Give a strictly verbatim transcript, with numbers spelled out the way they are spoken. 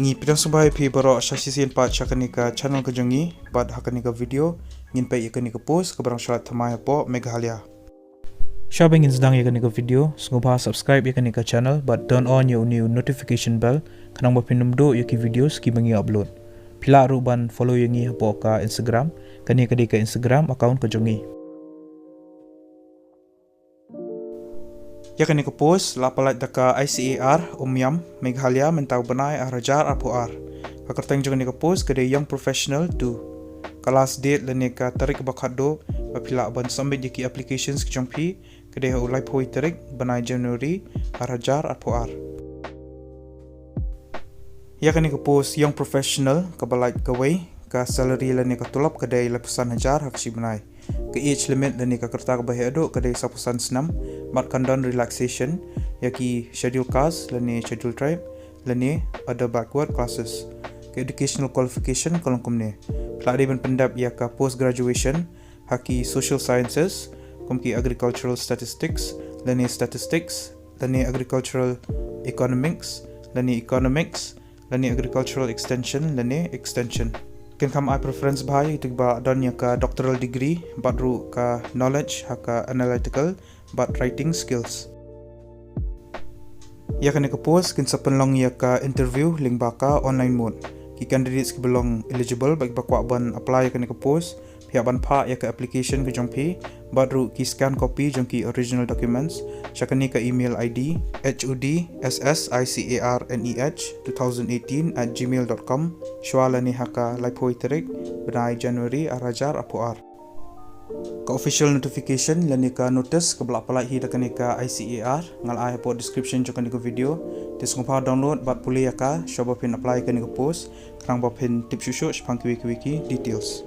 Ngi pdiang sngewbha ïa phi baroh sha shisien pat sha kane ka channel ka jong ngi, bad ha kane ka video ngin peit ïa kane ka post kaba dang shah thymmai hapoh Meghalaya. Shwa ba ngin sdang ïa kane ka video, sngewbha subscribe ïa kane ka channel bad turn on ïa une u notification bell, khnang ba phin ym duh ïa ki videos kiba ngi upload. Phi lah ruh ban follow ïa ngi hapoh ka Instagram, kane ka dei ka Instagram account ka jong ngi. Ïa kane ka post la pyllait da ka I C A R Umiam, Meghalaya, mynta u bnai ar hajar arphew ar. Ka kyrteng jong kane ka post ka dei Young Professional two. Ka last date lane ka tarik ba khatduh ba phi lah ban submit ïa ki applications ki jong phi ka dei ha u laiphew tarik bnai January ar hajar arphew ar. Ïa kane ka post Young Professional kaba lait kawei, ka salary lane ka tulop ka dei laiphew san hajar ha ka shi bnai. Ka age limit lane ka rta kaba heh haduh ka dei sawphew san snem, bad kan don relaxation ïa ki schedule caste lane schedule tribe lane other backward classes. Ka educational qualification ka long kumne: phi lah dei ban pyndep ïa ka post graduation ha ki social sciences, kum ki agricultural statistics lane statistics lane agricultural economics lane economics lane agricultural extension lane extension. Kin kham ai preference bha ïa kito kiba don ïa ka doctoral degree bad ruh ka knowledge ha ka analytical bad writing skills. Ïa kane ka post kin sa pynlong ïa ka interview lyngba ka online mode. Ki candidates kiba long eligible bad kiba kwah ban apply ïa kane ka post, phi hap ban phah ïa ka application ka jong phi bad ruh ki scan copy jong ki original documents sha kane ka email I D: H O D S S I C A R N E H two thousand eighteen at gmail dot com, shwa lane ha ka laiphew tarik bnai January ar hajar arphew ar. Ka official notification lane ka notice kaba la pyllait hi da kane ka I C A R nga la ai hapoh description jong kane ka video. Te sngewbha download bad pule ïa ka shwa ba phin apply ïa kane ka post, khnang ba phin tip shuh shuh shaphang kiwei kiwei ki details.